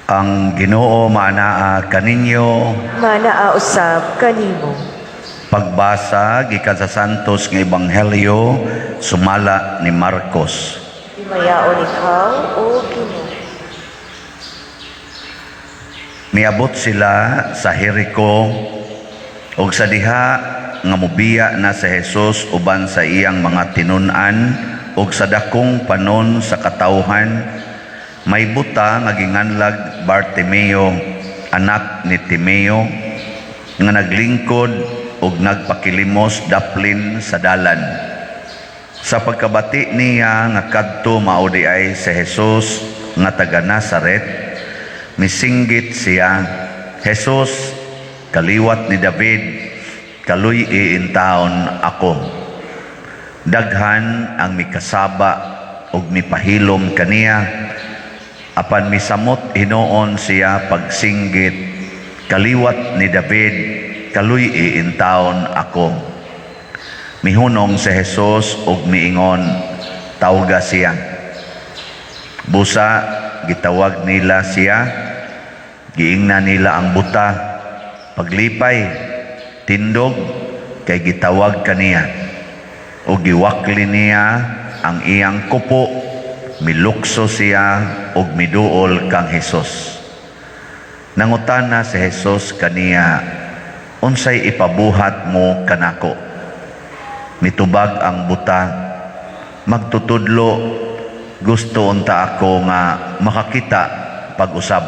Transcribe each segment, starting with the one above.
Ang Ginoo maanaa kaninyo. Manaa usab kanimo. Pagbasa gikan sa Santos nga Ebanghelyo sumala ni Marcos. Himayaon ikaw, O Ginoo. Miabot sila sa Jericho ug sa diha nga mobiya na si Jesus uban sa iyang mga tinun-an ug sa dakong panon sa katawhan, may buta nga ginganlag Bartimeo, anak ni Timeo, nga naglingkod ug nagpakilimos daplin sa dalan. Sa pagkabati niya nga kadto mao di ay si Jesus nga taga Nazaret, misinggit siya, "Jesus, kaliwat ni David, kaluy-i intawon ako." Daghan ang mikasaba ug mipahilom kaniya, apan misamot hinuon siya pagsinggit, "Kaliwat ni David, kaluy-i intawon ako." Mihunong si Jesus ug miingon, "Tawga siya." Busa gitawag nila siya, giingna nila ang buta, "Paglipay, tindog, kay gitawag kaniya." Ug giwakli niya ang iyang kupo, milukso siya ug miduol kang Jesus. Nangutana si Jesus kaniya, "Unsay ipabuhat mo kanako?" Mitubag ang buta, "Magtutudlo, gusto unta ako nga makakita pag-usab."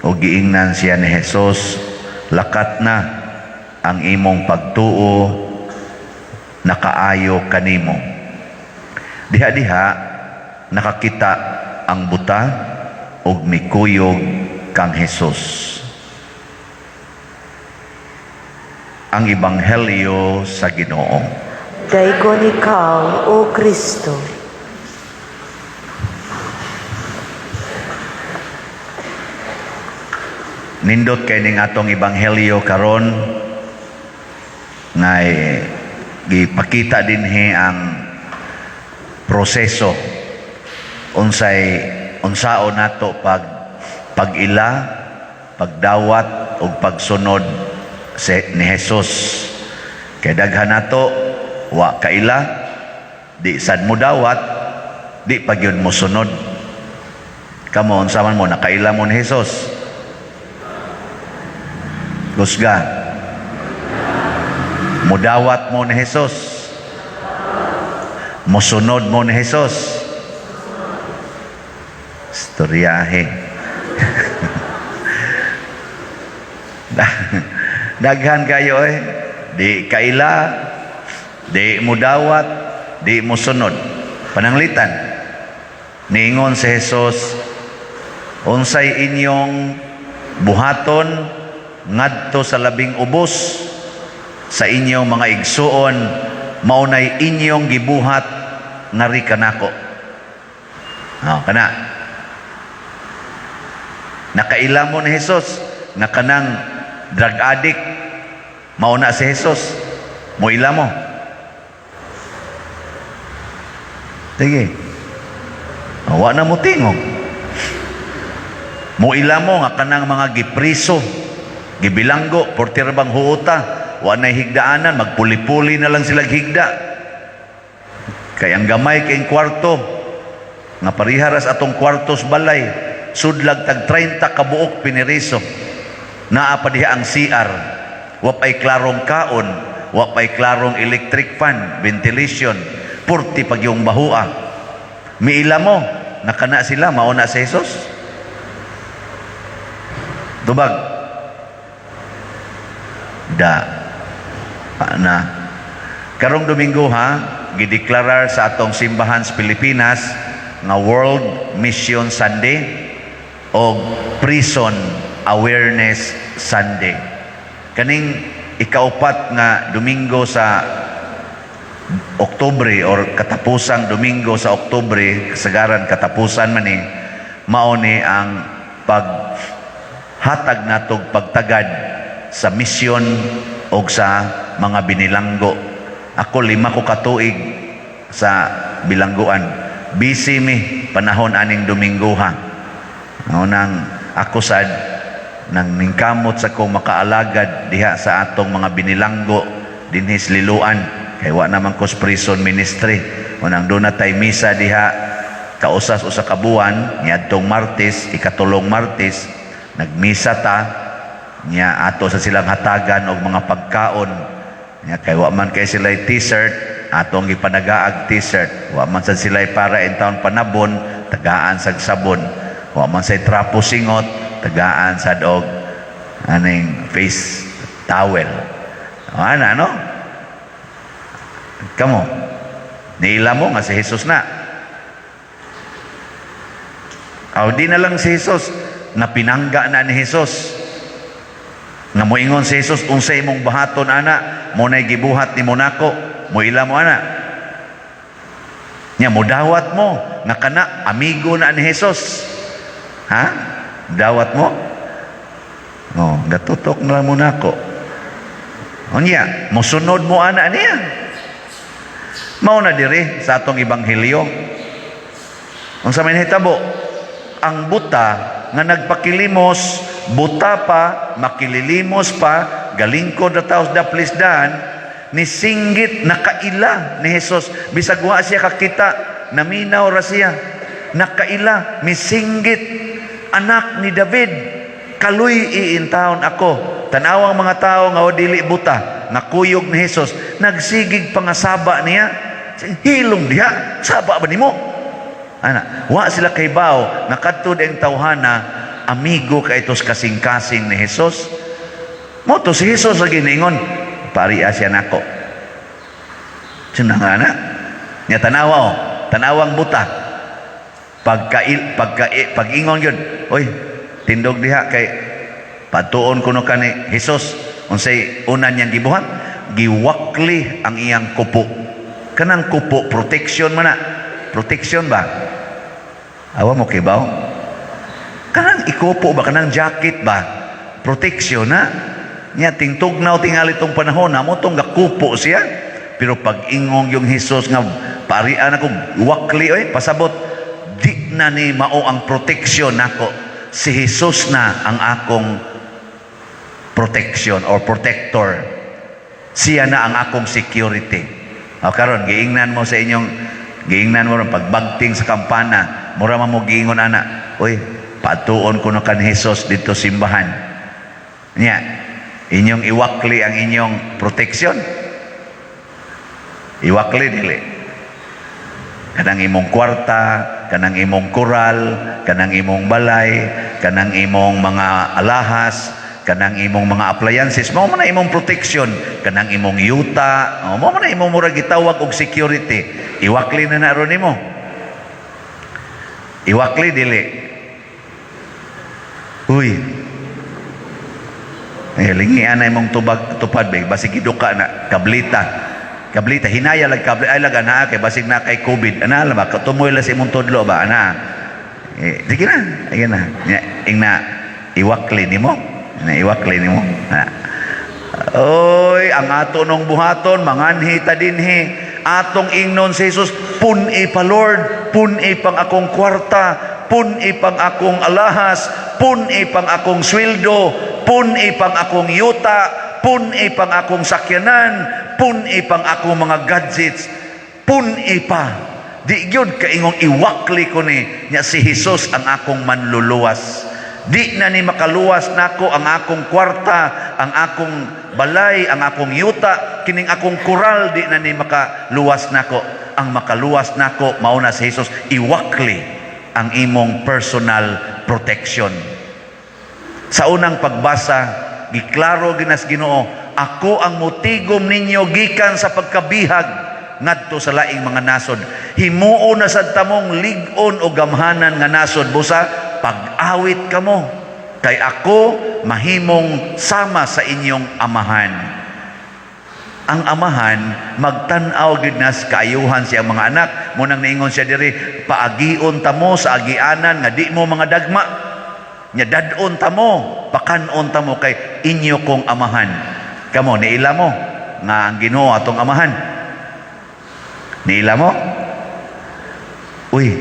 O giingnan siya ni Jesus, "Lakat na, ang imong pagtuo nakaayo kanimo." Diha-diha nakakita ang buta ug mikuyog kang Jesus. Ang Ebanghelyo sa Ginoo. Daygon ikaw, O Kristo. Nindot kay ning atong ebanghelyo karon ngay gipakita dinhi ang proseso unsay unsaon nato pag-ila, pagdawat ug pagsunod ni Jesus. Kay daghan nato wa kaila, di sad mo dawat, di pa gyud mo sunod. Kamo, unsa man mo, nakaila mo ni Jesus? Kusga. Mudawat mo ni Jesus? Musunod mo ni Jesus? Istoryahe. Daghan kayo eh. Di kaila, di mudawat, di musunod. Pananglitan, niingon si Jesus, unsay inyong buhaton ngadto sa labing ubos sa inyong mga igsuon, maunay inyong gibuhat ngari kanako. Oh, kana. Nakaila mo ni Jesus nga kanang drug addict mauna si Jesus, moila mo? Sige. Wa na mo tingog. Moila mo nga kanang mga gipriso, gibilanggo, portira bang huota, wa na higdaanan, magpuli-puli na lang sila higda. Kay ang gamay kay kwarto, nga pariharas atong kwartos balay, sudlag tag 30 kabuok piniriso. Naa pa diha ang CR, wa pa'y klarong kaon, wa pa'y klarong electric fan, ventilation, purti pag yung bahua. Miila mo, nakana sila, mauna si Jesus. Tubag. Da. Na. Karong Domingo ha, gideklarar sa atong simbahan sa Pilipinas nga World Mission Sunday o Prison Awareness Sunday. Kaning ikaupat nga Domingo sa Oktubre or katapusang Domingo sa Oktubre, kasagaran katapusan man ni, mao ni ang paghatag natog pagtagad sa misyon og sa mga binilanggo. Ako, 5 ko katuig sa bilangguan. Busy mi panahon aning Domingo ha. Nang ako sad nang ningkamot sa kong makaalagad diha sa atong mga binilanggo dinhi sa Liloan kay wa naman ko sa prison ministry. Unang doon na tay misa diha kausas usa ka buwan niadtong Martes, ikatulong Martes, nagmisa ta niya, ato sa silang hatagan og mga pagkaon niya kay wa man kay sila t-shirt, atong gipanagaag t-shirt. Wa man sad sila para in town panabon, tagaan sag sabon. Wa man say trapo singot, tagaan sad og aning face towel. Ana, no, kamo niila mo nga si Jesus na. Aw, di na lang si Jesus, na pinangga na ni Jesus. Nga moingon si Jesus, "Unsay imong bahaton ana?" Mo nay gibuhat nimo nako. Moila mo ana. Nya modawat mo nga kana amigo na ni Jesus. Ha? Dawat mo? Oh, gatutok na lang mo nako. Unya, mosunod mo ana niya. Mao na diri sa atong ebanghelyo. Unsa may nahitabo? Ang buta nga nagpakilimos, buta pa, makililimos pa, galingkod na taos daplisdan, ni singgit, nakaila ni Jesus. Bisag wa siya kakita, naminaw ra siya. Nakaila, misinggit, "Anak ni David, kaluy-i intawon ako." Tanawang mga tao nga o dili buta, nga kuyog ni Jesus, nagsigig pangasaba niya. "Hilom diha, saba ba nimo?" Ana, wa sila kaybaw nga kadto ang tawhana amigo kay itos kasing-kasing ni Jesus. Mo to si Jesus lagi ningon, "Paria siya nako." Sino nga na? Nya tanawa oh, tanawang buta. Pagka pagka pag-ingon yun, "Oy, tindog diha kay patuon kuno kani Jesus." Unsay una niyang gibuhat? Giwakli ang iyang kupo. Kanang kupo, protection man na. Protection ba? Awa mo kibaw? Kanang ikupo ba? Kanang jacket ba? Protection na. Nya tingtugnaw tingali tong panahon na mo tong gakupo siya. Pero pag ingong yung Jesus nga parian ako, wakli oy, pasabot di na ni mao ang protection nako. Si Jesus na ang akong protection or protector. Siya na ang akong security. O karon giingnan mo sa inyong giingnan mo ron pagbagting sa kampana, mura man mo giingon ana, "Uy, patuon ko no kan Jesus dito simbahan." Nya, inyong iwakli ang inyong protection. Iwakli dili? Kanang imong kwarta, kanang imong koral, kanang imong balay, kanang imong mga alahas, kanang imong mga appliances, mao man na imong protection, kanang imong yuta, oh, mao man na imong murag gitawag og security. Iwakli na na ron nimo. Iwakli dili? Uy. Eh, lingian na imong tubag tupad be, basig giduka na kablita. Kablita hinaya lag kable ay lag ana kay basig na kay COVID. Ana la ba tumoy la sa imong tudlo ba ana. Eh, sige na, sige na. Nya, ing na iwakli nimo. Na iwakli nimo. Na. Oy, ang ato nung buhaton manganhi ta dinhi. Atong ingnon si Jesus, "Pun-i pa, Lord, pun-i pang akong kwarta, pun-i pang akong alahas, pun-i pang akong sweldo, pun-i pang akong yuta, pun-i pang akong sakyanan, pun-i pang akong mga gadgets, pun-i pa." Di gyud kaingong iwakli ko ni nya si Jesus ang akong manluluwas. Di na ni makaluwas nako ang akong kwarta, ang akong balay, ang akong yuta, kining akong koral, di na ni makaluwas nako. Ang makaluwas nako mao na si Jesus. Iwakli ang imong personal protection. Sa unang pagbasa, giklaro gyud na sa Ginoo, "Ako ang mutigom ninyo gikan sa pagkabihag ngadto sa laing mga nasod." Himuon na sad tamong lig-on o gamhanan nga nasod, busa pag-awit kamo kay ako mahimong sama sa inyong amahan. Ang amahan magtan-aw gyud na sa kaayuhan siyang mga anak. Mao nang niingon siya diri, "Paagion ta mo sa agianan nga di mo mga dagma. Nya dad-on ta mo, pakan-on ta mo kay inyo kong amahan." Kamo, niila mo nga ang Ginoo atong amahan? Niila mo? Uy.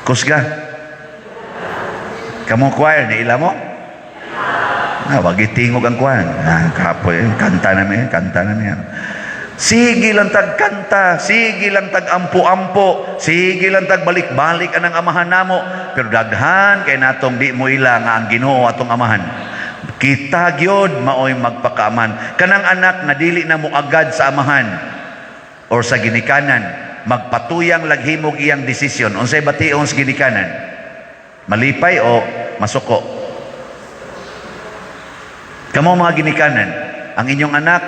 Kusga. Kamo choir, niila mo? Ah, wag itingog ang kwan. Ah, kapoy, kanta namin, kanta namin. Sige lang tag kanta, sige lang tag ampo-ampo, sige lang tag balik-balik anang amahan namo. Pero daghan kay natong di mo ila nga ang Ginoo atong amahan. Kita gyud maoy magpakaaman. Kanang anak nga dili na mo agad sa amahan or sa ginikanan, magpatuyang laghimog iyang desisyon. Unsay bation sa ginikanan? Malipay o masuko? Kamo mga ginikanan, ang inyong anak,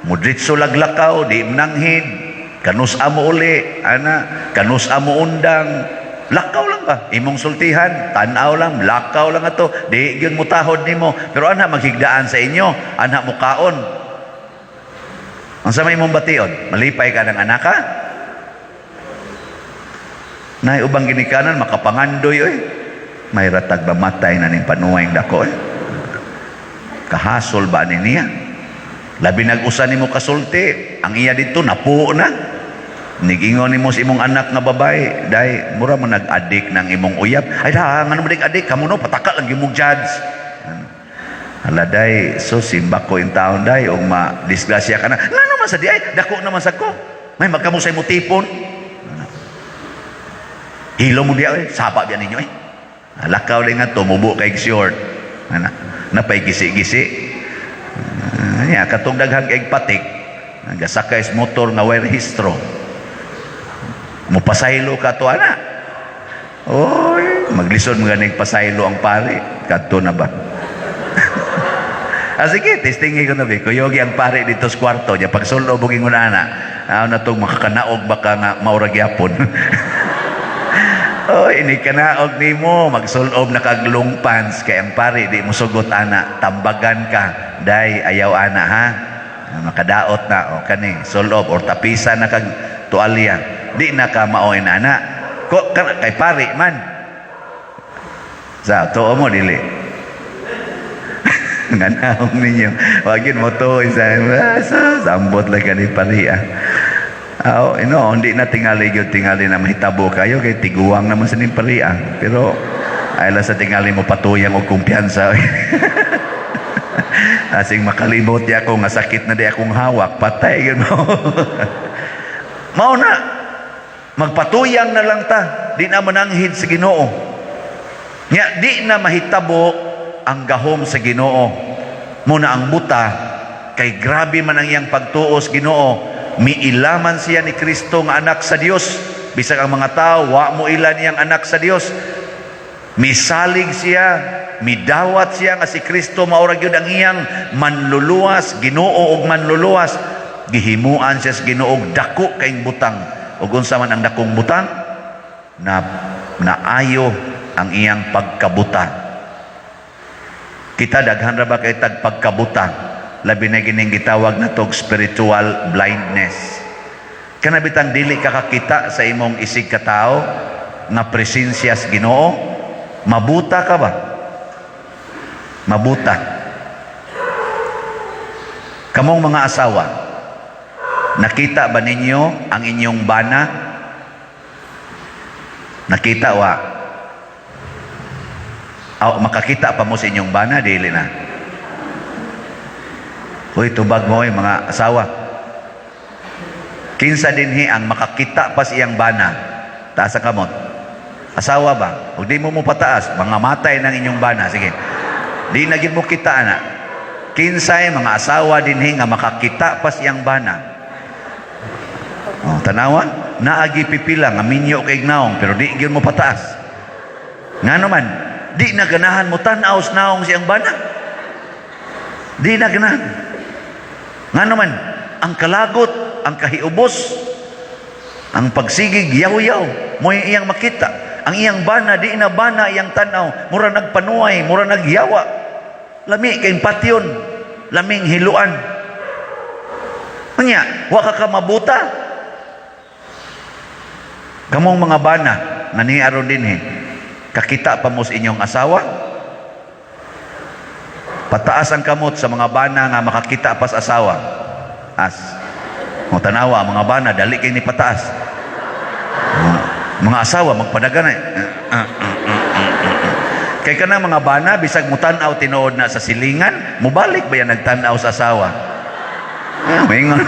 mudritso laglakaw, di mananghid, kanus mo uli, ana, kanus mo undang, lakaw lang ba? Imong sultihan, tanaw lang, lakaw lang ato, di gyud mo tahod nimo. Pero ana maghigdaan sa inyo, ana mukaon. Unsa may imong bation? Malipay ka ng anak ka? Nay ubang ginikanan makapangandoy oy. May ratag mamatay na ning panuway dako eh. Kahasol ba ni niya? Labi nag-usa nimo kasulti, ang iya dito napuo na. Nigingon nimo sa imong anak nga babae, "Day, mura mo nag-adik ng imong uyab." "Ay da, ngano mo adik kamo no pataka lang imong judge." "Hala day, so simba ko in taon day og ma disgrasya ka na." "Ngano man sa di ay, dako naman sa ko. May magkamo sa imo tipon. Hilo mo diya eh, sapa biya ninyo eh." Lakaw din nga tumubo kay short. Ana, napay gisi-gisi. Nya katong daghang kay patik, nagasakay sa motor nga way rehistro. Mupasaylo ka to ana. Oy, maglisod mga ganig pasaylo ang pare. Kadto na ba? Ah, sige, testingin ko na ba. Kuyogi ang pare dito sa kwarto. Nya pagsulo buging ana. Ah, na tong makakanaog baka nga maura gyapon. Oh, ini kanaog nimo magsulob na kag long pants kay ang pare di mo sugot ana, tambagan ka. "Day, ayaw ana ha. Makadaot na o kani sulob or tapisa na kag tualya." Di na ka maoy na ana. Ko kay pare man. Sa tuo mo dili. Nga naong ninyo. Wag yun mo to isa. Sa sambot lang kani pari ah. Aw, ino, hindi na tingali gyud tingali na mahitabo kayo kay tiguang naman sa ning pari ah. Pero ay lang sa tingali mo patuyang og kumpiyansa. Asing makalimot di ako nga sakit na di akong hawak, patay gyud mo. Mao na magpatuyang na lang ta, di na mananghid sa Ginoo. Nya di na mahitabo ang gahom sa Ginoo. Muna ang buta kay grabe man ang iyang pagtuos Ginoo, miilaman siya ni Kristo nga anak sa Dios. Bisag ang mga tao wa mo ila niyang anak sa Dios. Misalig siya, midawat siya nga si Kristo mao ra gyud ang iyang manluluwas, Ginoo og manluluwas. Gihimuan siya sa Ginoo og dako kayong butang. Ug unsa man ang dakong butang? Na naayo ang iyang pagkabuta. Kita daghan ra ba kay tag pagkabuta? Labi na gining gitawag na tog spiritual blindness. Kana bitang dili ka kakita sa imong isig katao nga presensya sa Ginoo, mabuta ka ba? Mabuta. Kamong mga asawa, nakita ba ninyo ang inyong bana? Nakita wa? Aw, makakita pa mo sa inyong bana, dili na. Uy, tubag mo, mga asawa. Kinsa dinhi ang makakita pa sa iyang bana? Taas ang kamot. Asawa ba? Ug di mo mo pataas, mga matay ng inyong bana. Sige. Di na gyud mo kita ana. Kinsay mga asawa dinhi nga makakita pa sa iyang bana? Oh, tanawa, naagi pipila nga minyo kay naong pero di gyud mo pataas. Ngano man? Di na ganahan mo tan-aw sa naong sa iyang bana. Di na ganahan. Nga naman, ang kalagot, ang kahiubos, ang pagsigig yaw-yaw, mo iyang makita. Ang iyang bana, di na bana iyang tanaw, mura nagpanuay, mura nagyawa. Lami kay patyon, laming hiluan. Unya, wa ka mabuta. Kamong mga bana, nga niaron dinhi, kakita pa mo sa inyong asawa? Pataas ang kamot sa mga bana nga makakita pa sa asawa. As. Mo tanawa, mga bana, dali kay ni pataas. Mga asawa, magpadagan na. Kay kana mga bana, bisag mo tan-aw tinuod na sa silingan, mubalik ba yan nagtan-aw sa asawa? Ah, maingon.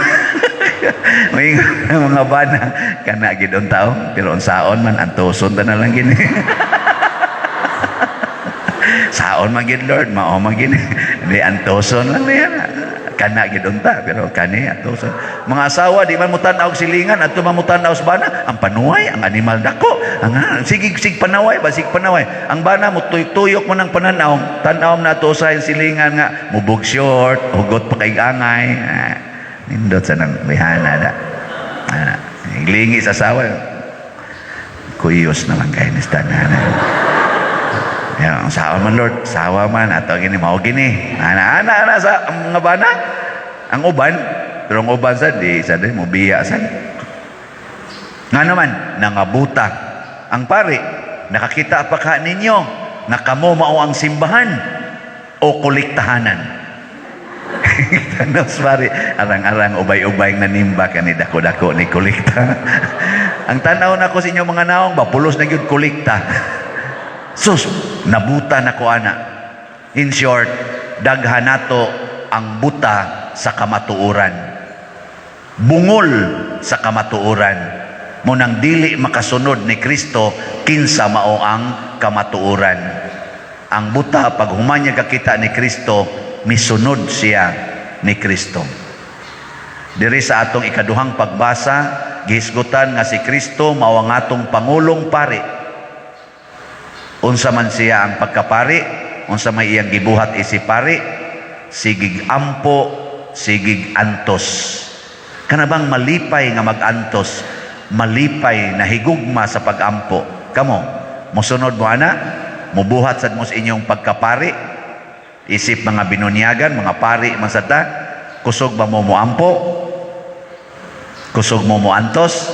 Maingon ang mga bana. Kana gid tao, pero unsaon man, antuson ta na lang gini. Saon man gid, Lord, mao man gini. Di antuson lang niya. Kana gid unta, pero kani antuson. Mga asawa di man mo tan-aw og silingan, adto man mo tan-aw sa bana, ang panuay, ang animal dako. Ang sige sig panaway ba, sig panaway. Ang bana mo tuyok mo ng pananaw, tan-aw na to sa silingan nga mubog short, hugot pa kay angay. Ah, nindot sa nang bihana da. Ah, lingi sa asawa. Kuyos na lang kay ni na. Ya, sawa man, Lord, sawa man ato gini mao gini. Ana ana ana sa ang mga bana. Ang uban, pero ang uban sa di sa di mo biya sa. Nga naman nangabuta. Ang pari, nakakita pa ka ninyo nga kamo mao ang simbahan o kolektahanan. Tanos pare, arang-arang ubay-ubay nga nimba kani dako-dako ni kolekta. Ang tanaw nako sa inyong mga naong ba pulos na gyud kolekta. Sus, nabuta na ko ana. In short, daghan nato ang buta sa kamatuoran. Bungol sa kamatuoran. Munang dili makasunod ni Kristo kinsa mao ang kamatuoran. Ang buta pag human niya kakita ni Kristo, misunod siya ni Kristo. Diri sa atong ikaduhang pagbasa, gihisgutan nga si Kristo mao ang atong pangulong pari. Unsa man siya ang pagkapari, unsa may iyang gibuhat isip pari, sigig ampo, sigig antos. Kana bang malipay nga magantos, malipay na higugma sa pagampo. Kamo, mosunod mo ana, mubuhat sad mo sa inyong pagkapari, isip mga binunyagan, mga pari man sad ta, kusog ba mo moampo? Kusog mo moantos?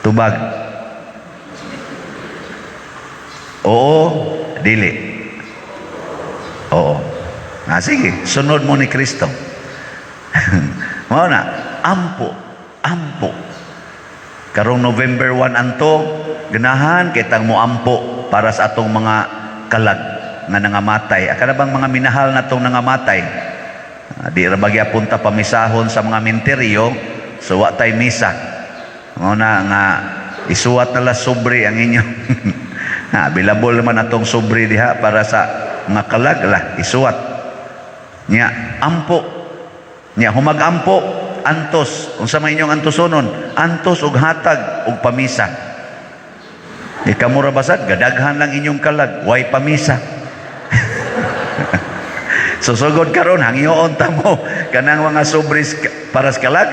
Tubag. Oo, dili. Oo. Ah, sige, sunod mo ni Kristo. Mao na, ampo, ampo. Karong November 1 anto, ganahan kitang moampo para sa atong mga kalag nga nangamatay. Akala bang mga minahal na tong nangamatay? Ah, di ra ba gyapon ta pamisahon sa mga minteryo, so wa tay misa. Mao na nga isuwat na la sobre ang inyo. Ha, available naman atong sobre diha para sa mga kalag lah, isuwat. Nya ampo. Nya humagampo, antos. Unsa may inyong antosonon? Antos og hatag og pamisa. Di kamo ra basad, gadaghan lang inyong kalag, way pamisa. Susugod karon hangyoon ta mo kanang mga sobres para sa kalag.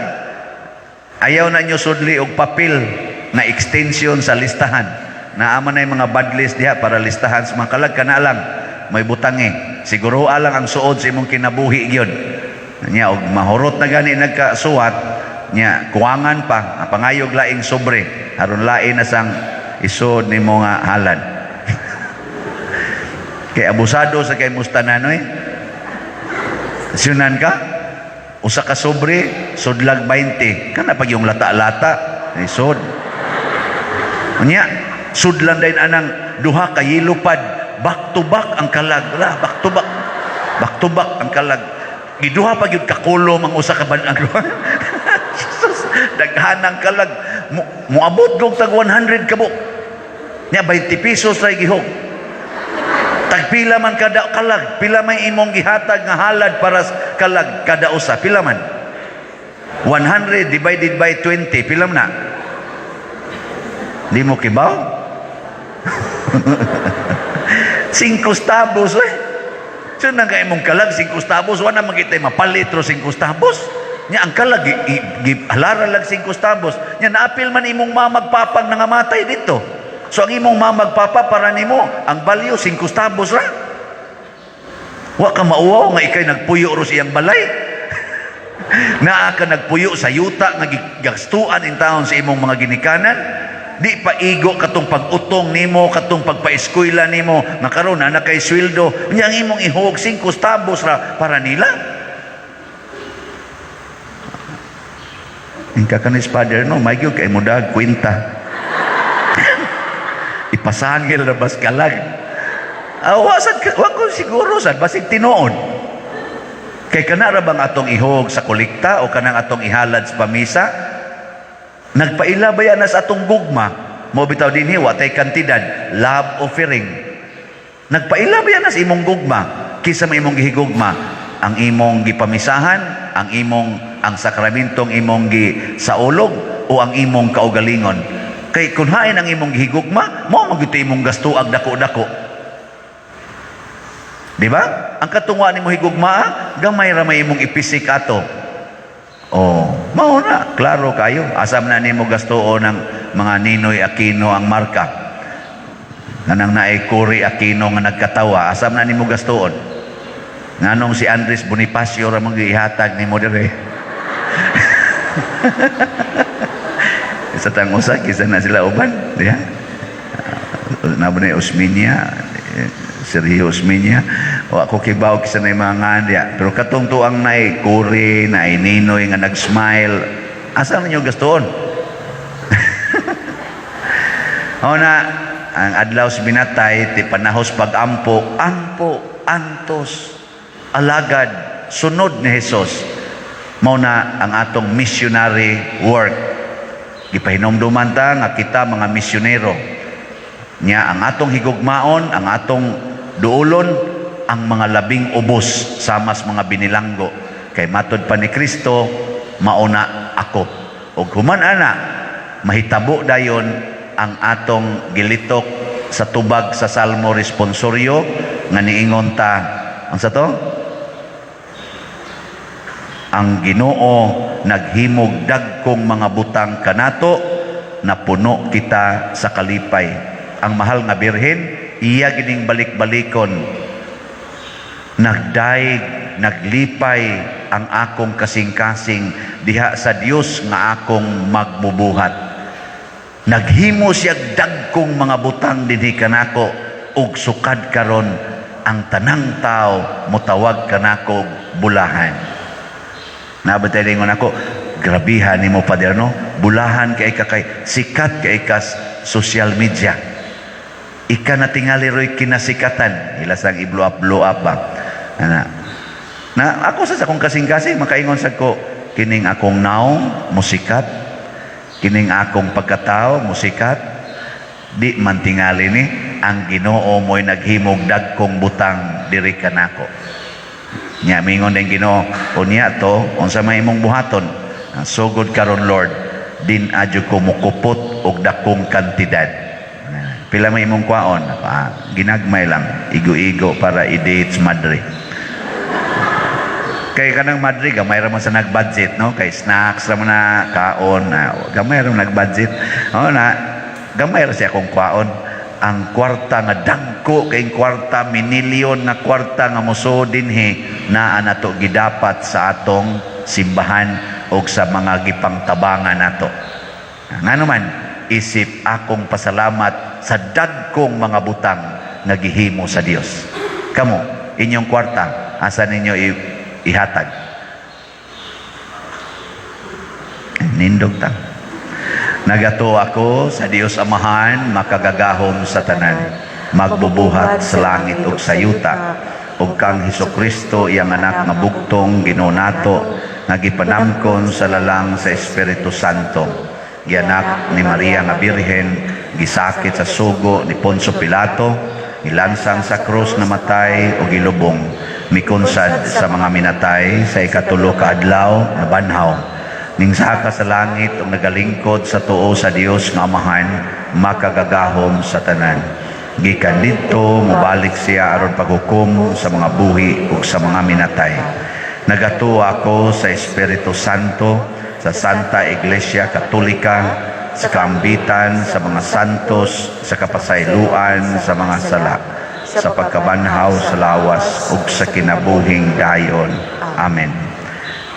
Ayaw na nyo sudli og papel na extension sa listahan. Naama na yung mga bad list diha para listahan sa mga kalag, kana lang may butangi. Siguro lang ang suod sa imong kinabuhi gyud. Nya og mahurot na gani nagkasuwat nya kuwangan pa pangayog laing sobre aron lain na sang isod nimo nga halad. Kay abusado sa kay mustananoy. Sunan ka usa ka sobre sudlag 20 kana pag yung lata-lata isod. Unya sudlan din anang duha ka yellow pad, back to back ang kalag la, back to back, back to back ang kalag. Giduha pa gyud kakulom ang usa ka ban-ang. Jesus, daghan ang kalag. Moabot og tag 100 ka buok. Nya 20 pesos ra gihog. Tagpila man kada kalag, pila may imong gihatag nga halad para sa kalag kada usa, pila man? 100 divided by 20, pila man na? Di mo kibaw? 5 tabos eh. So nang kay imong kalag 5 tabos, wala man kitay mapalit ro 5 tabos. Nya ang kalag halara lag 5 tabos. Nya naapil man imong mamag papang nangamatay dito. So ang imong mamag papa para nimo ang value 5 tabos ra. Wa ka mauwaw nga ikay nagpuyo ro sa iyang balay. Naa ka nagpuyo sa yuta nga gigastuan in taon sa imong mga ginikanan. Di pa igo katong pag-utong nimo, katong pagpaeskwela nimo, nga karon na kay sweldo. Nya ang imong ihog 5 tabos ra para nila. Ingka kanis, Father, no, may gyud kay mo dag kwenta. Ipasangil na bas kalag. Ah, wa sad wa ko siguro sad basig tinuod. Kay kana ra bang atong ihog sa kolekta o kanang atong ihalad sa pamisa? Nagpaila ba yan sa atong gugma? Mo bitaw dinhi wa tay kantidad, love offering. Nagpaila ba yan sa imong gugma? Kisa may imong gihigugma? Ang imong gipamisahan, ang imong ang sakramentong imong gisaulog o ang imong kaugalingon? Kay kun hain ang imong gihigugma, mao man gyud imong gastuag dako-dako. Di ba? Ang katungwa nimo higugma, gamay ra may imong ipisik ato. Oh, mao na, klaro kayo. Asam na nimo gastuon ng mga Ninoy Aquino ang marka. Kanang naay Cory Aquino nga nagkatawa, asam na nimo gastuon? Nganong si Andres Bonifacio ra man gihatag nimo dire? Sa tang usa kisa na sila uban, di ba? Nabo na Osmeña, Sergio Osmeña. O ako kibaw kisa na yung mga ngan diya. Pero katong tuang naay Cory, naay Ninoy nga nag-smile, asa ninyo gastuon? O na, ang adlaw sa binatay, ti panahos pag-ampo, ampo, antos, alagad, sunod ni Jesus. Mao na ang atong missionary work. Gipahinomduman ta nga kita mga misyonero. Nya ang atong higugmaon, ang atong duolon, ang mga labing ubos samas mga binilanggo. Kay matod pa ni Kristo, mauna ako. Ug human ana, mahitabo dayon ang atong gilitok sa tubag sa Salmo responsorio nga niingon ta, ang sa to? Ang Ginoo naghimog dagkong mga butang kanato, napuno kita sa kalipay. Ang mahal nga Birhen, iya gining balik-balikon. Nagdaig, naglipay ang akong kasing-kasing diha sa Dios nga akong magbubuhat. Naghimo siya dagkong mga butang dinhi kanako ug sukad karon ang tanang tao motawag kanako bulahan. Nabatay lingon ako, grabihan nimo, Father, no? Bulahan kay ka kay sikat kay ka social media. Ika na tingali roy kinasikatan. Ilasang i-blow up, blow up ba? Ana. Na ako sa akong kasing-kasing makaingon sad ko kining akong naong musikat, kining akong pagkatao musikat, di man tingali ni ang Ginoo mo'y naghimog dagkong butang diri kanako. Nya mingon din Ginoo, unya to unsa may imong buhaton? Sugod karon, Lord, din adyo ko mukupot og dakong kantidad. Pila may imong kwaon? Ah, ginagmay lang, igo-igo para i-date sa madre. Kay kanang madre gamay ra man sa nag-budget, no? Kay snacks ra man na kaon, na gamay ra man nag-budget. Oh na, gamay ra siya akong kwaon. Ang kwarta nga dagko kay kwarta minilyon nga kwarta nga mosuod dinhi naa nato gidapat sa atong simbahan og sa mga gipangtabangan nato. Ngano man isip akong pasalamat sa dagkong mga butang nga gihimo sa Dios. Kamo, inyong kwarta asa ninyo ihatag? Nindog ta. Nagato ako sa Dios Amahan, makagagahom sa tanan, magbubuhat sa langit ug sa yuta, ug kang Hesukristo iyang anak nga bugtong Ginoo nato, nga gipanamkon sa lalang sa Espiritu Santo, gianak ni Maria nga Birhen, gisakit sa sugo ni Poncio Pilato, gilansang sa krus, namatay o gilubong, mikonsad sa mga minatay, sa ikatulo ka adlaw nabanhaw, Ningsaka sa langit ug nagalingkod sa tuo sa Dios nga Amahan, makagagahom sa tanan. Gikan didto mobalik siya aron paghukom sa mga buhi ug sa mga minatay. Nagatuo ako sa Espiritu Santo, sa Santa Iglesia Katolika, sa kaambitan sa mga santos, sa kapasayloan sa mga sala, sa pagkabanhaw sa lawas ug sa kinabuhing dayon. Amen.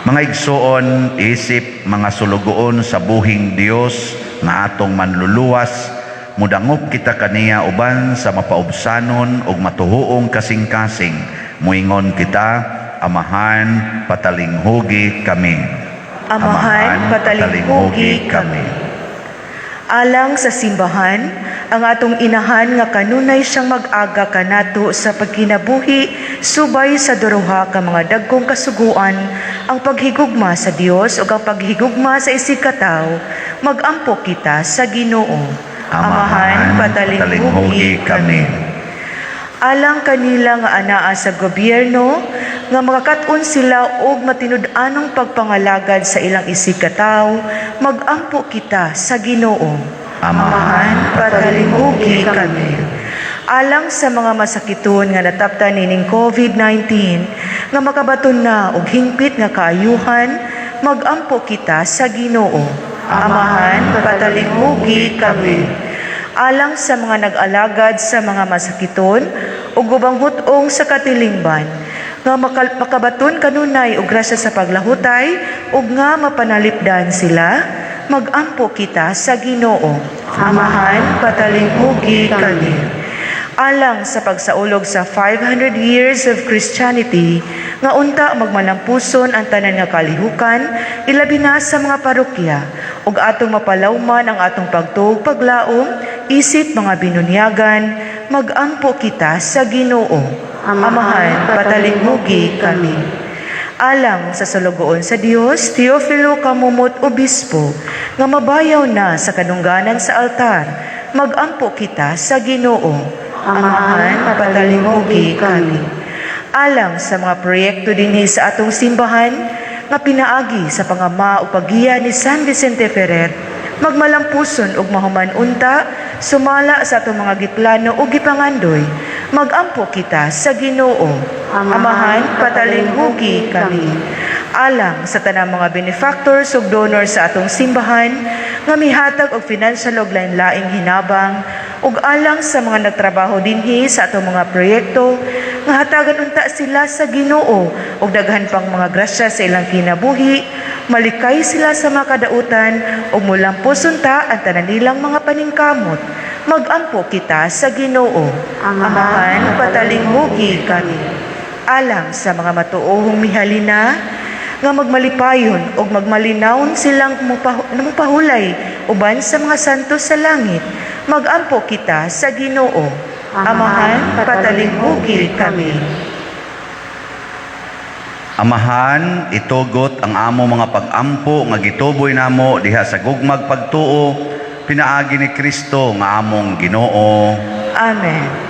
Mga igsuon, isip mga sulugoon sa buhing Dios nga atong manluluwas, mudangop kita kaniya uban sa mapaubsanon ug matuhuong kasing-kasing. Muingon kita, Amahan, patalinghugi kami. Amahan, patalinghugi kami. Alang sa simbahan, ang atong inahan nga kanunay siyang mag-aga kanato sa pagkinabuhi subay sa duha ka mga dagkong kasuguan, ang paghigugma sa Dios ug ang paghigugma sa isigkatawo, magampo kita sa Ginoo. Amahan, patalinghugi kami. Alang kanila nga anaa sa gobyerno, nga makakat-on sila og matinud-anong pagpangalagad sa ilang isigkatawo, magampo kita sa Ginoo. Amahan, patalinghugi kami. Alang sa mga masakiton nga nataptan nining COVID-19, nga makabaton na og hingpit nga kaayuhan, magampo kita sa Ginoo. Amahan, patalinghugi kami. Alang sa mga nag-alagad sa mga masakiton ug ubang hut-ong sa katilingban, nga makabaton kanunay og grasya sa paglahutay ug nga mapanalipdan sila, magampo kita sa Ginoo. Amahan, patalinghugi kami. Alang sa pagsaulog sa 500 years of Christianity, nga unta magmalampuson ang tanan nga kalihukan, ilabi na sa mga parokya, ug atong mapalawman ang atong pagtuo ug paglaom, isip mga binunyagan, magampo kita sa Ginoo. Amahan, patalinghugi kami. Alang sa sulugoon sa Dios, Teofilo Camomot Obispo, nga mabayaw na sa kadungganan sa altar, magampo kita sa Ginoo. Amahan, patalinghugi kami. Alang sa mga proyekto dinhi sa atong simbahan, nga pinaagi sa pangama o paggiya ni San Vicente Ferrer, magmalampuson ug mahuman unta sumala sa atong mga giplano ug gipangandoy, magampo kita sa Ginoo. Amahan, patalinghugi kami. Alang sa tanang mga benefactors ug donors sa atong simbahan nga mihatag og financial ug lain-laing hinabang, ug alang sa mga nagtrabaho dinhi sa atong mga proyekto, nga hatagan unta sila sa Ginoo og daghan pang mga grasya sa ilang kinabuhi, malikay sila sa mga kadautan ug mulampos unta ang tanan nilang mga paningkamot, magampo kita sa Ginoo. Amahan, patalinghugi kami. Alang sa mga matuohong mihalina, nga magmalipayon ug magmalinawon silang mupahulay uban sa mga santo sa langit, magampo kita sa Ginoo. Amahan, patalinghugi kami. Amahan, itugot ang amo mga pag-ampo nga gituboy namo diha sa gugmag pagtuo pinaagi ni Kristo nga among Ginoo. Amen.